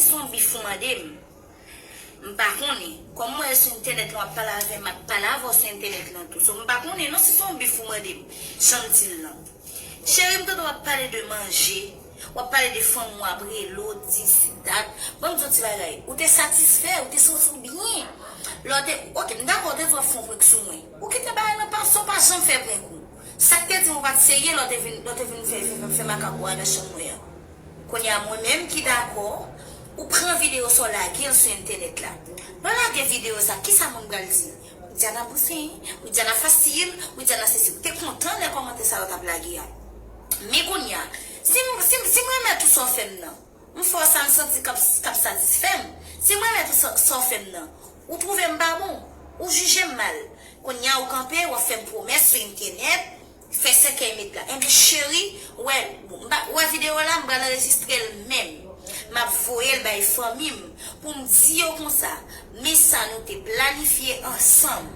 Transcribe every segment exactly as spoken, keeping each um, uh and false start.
se yon bif ou mande m. M pa konnen. Kòm mwen sou entènèt lan, w ap pale avè m, m ap pale avè w sou entènèt lan tou. So, m pa konnen non si se yon bif ou mande m. Jan m di l lan. Cheri, m tande w ap pale de manje. W ap pale de fanm w ap rele w, di si dat. Ban m di w ti bagay. Ou te satisfè, ou te santi w byen. Lè w te, ok, m dakò, w te di w ap fè yon prank sou mwen. Ou kite bagay lan pase, w pa janm fè prank ou. Sa k te di m ou pa t serye lè w te vin, lè w te vin fè, fè, fè makak ou a nan chanm mwen an. Kounye a, mwen menm ki dakò, ou pran videyo sa w lage l sou entènèt la. Lè w lage videyo sa, kisa moun pral di? Widiana bouzen, Widiana fasil, Widiana sesi. Ou te kontan lè kòmantè sa yo t ap lage a. Men kounye a, si m, si m, si m renmen tout sa w fè m nan, m fè w sa m santi k ap, k ap satisfè m. Si m renmen tout sa, sa w fè m nan, ou twouve m pa bon, ou jije m mal. Kounye a, ou kanpe, w ap fè m pwomès sou entènèt, fè sèkèy met la. Enben, cheri, ou wè, ou wè videyo la, m pral anrejistre l menm. M ap voye l bay fanmi m pou m di yo konsa, men sa nou te planifye ansanm.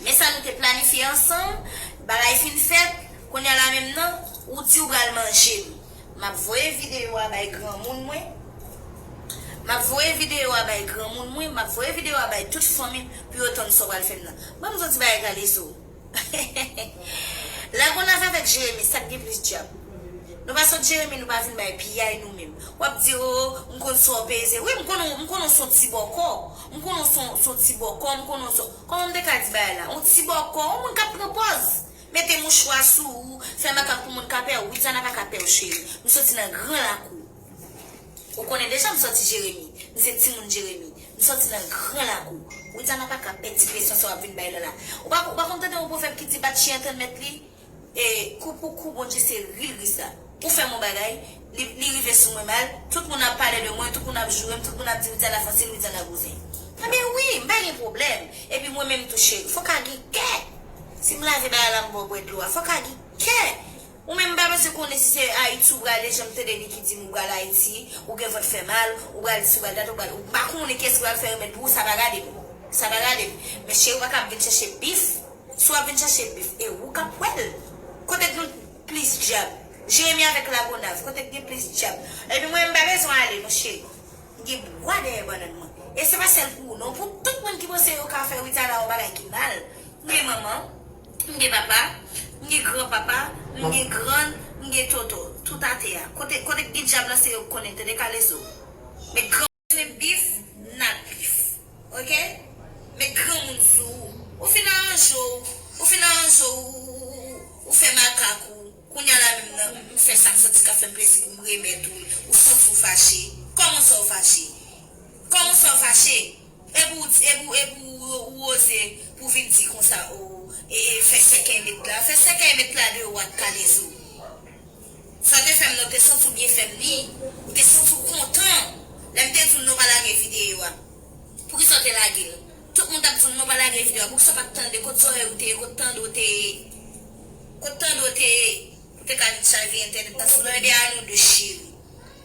Men sa nou te planifye ansanm, bagay fin fèt, kounye a la menm nan, ou di w pral manje m. M ap voye videyo a bay granmoun mwen. M ap voye videyo a bay granmoun mwen, m ap voye videyo a bay tout fanmi m pou yo tann sa w pral fè m nan. Ban m di w ti bagay, Kalezo. Lagonav avèk Jeremi, sa k gen plis dyab? Nou pa sot Jeremi, nou pa vin bay piyay nou menm. W ap di, o, m konn sa w peze. Wi, m konnen, m konnen w se yon ti bòkò. M konnen w se yon, se yon ti bòkò, m konnen w se, kòman m te ka di bagay la? Yon ti bòkò, yon moun k ap pran pòz. Mete mouchwa sou ou, fè makak pou moun ka pè w. Widiana pa ka pè w, cheri. M soti nan gran lakou. Ou konnen deja m sòti Jeremi. M se timoun Jeremi. M sòti nan gran lakou. Widiana pa ka pè ti presyon sa w ap vin bay la la. Ou pa, ou pa konn tande yon pwovèb ki di bat chyen tann mèt li? E, kou pou kou, Bondye se ri l ri sa. Ou fè m yon bagay, li, li rive sou mwen mal, tout moun ap pale de mwen, tout moun ap joure m, tout moun ap di Widiana fasil, Widiana bouzen. Ebyen wi, m pa gen pwoblèm. Epi mwen menm tou cheri, fò w ka gen kè. Si m lave bagay la, m ba w bwè dlo a, fò w ka gen kè. Ou menm m pa bezwen konnen si se Ayiti ou prale, jan m tande Niki di m ou pral Ayiti, ou gen vant fè mal, ou pral dis, ou pral dat, ou pral, ou pa konnen kiyès ki pral fè remèd pou ou, sa pa gade m. Sa pa gade m. Men cheri, ou pa ka ap vin chèche bif. Si w ap vin chèche bif, e ou k ap wè l. Kote k gen plis dyab? Jeremi avèk Lagonav, kote k gen plis dyab? Epi mwen, m pa bezwen ale, monchè. M gen bwa dèyè bannann mwen. E se pa sèl pou ou, non. Pou tout moun ki panse yo ka fè Widiana yon bagay ki mal. M gen manman, m gen papa, m gen granpapa, m gen grann, m gen tonton. Tout atè a. Kote, kote k gen dyab lan, se yo k konnen, tande, Kalezo. Men gran Se bif, n ap bif. Ok? Met granmoun sou ou. Ou fin aranje w, ou fin aranje w, ou, ou, ou, ou fè makak ou. Kounye a la menm nan, m fè sa m santi k ap fè m plezi pou m remèt ou l. Ou santi w fache. Kòman sa w fache? Kòman sa w fache? Epi w, epi w, epi w, ou oze pou vin di konsa, o, e, e, fè sèkèy met la. Fè sèkèy met la de wat Kalezo. Sa w te fè m nan, ou te santi w byen fè m li. Ou te santi w kontan. Lè m te di w non pa lage videyo a. Poukisa w te lage l? Tout moun t ap di w non pa lage videyo a. Poukisa w pa t tande? Kot zòrèy ou te ye? Kot tande w te ye? Kot tande w te ye? Ou te ka vin chavire entènèt nan sou non. Ebyen, a nou de cheri.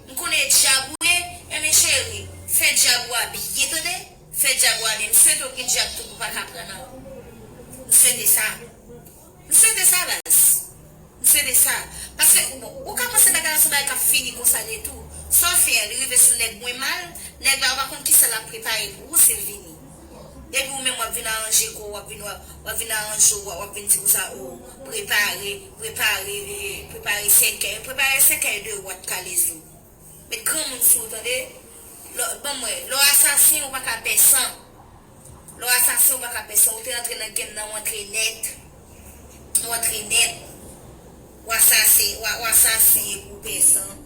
M konnen e dyab ou ye. Ebyen, cheri, fè dyab ou a byen, tande? Fè dyab ou a byen. M swete w gen dyab tou pou w pa ka pran nan. M swete sa. M swete sa, baz. M swete sa. Paske, bon, ou ka panse bagay la se yon bagay k ap fini konsa de tou. Sa w fè a, li rive sou nèg mwen mal, nèg la ou pa konn kisa l ap prepare pou ou si l vini. Epi ou menm w ap vin aranje kò w, w ap vin, w ap, w ap vin aranje w, w ap vin di konsa, o, prepare, prepare, eh, prepare sèkèy. Prepare sèkèy de wat Kalezo. Met granmoun sou ou, tande? Lè, ban m wè, lè w asasen, ou pa ka pè san. Lè w asasen, ou pa ka pè san. Ou te rantre nan game nan, ou antre nèt. Ou antre nèt. Ou asasen, ou, ou asasen epi w pè san.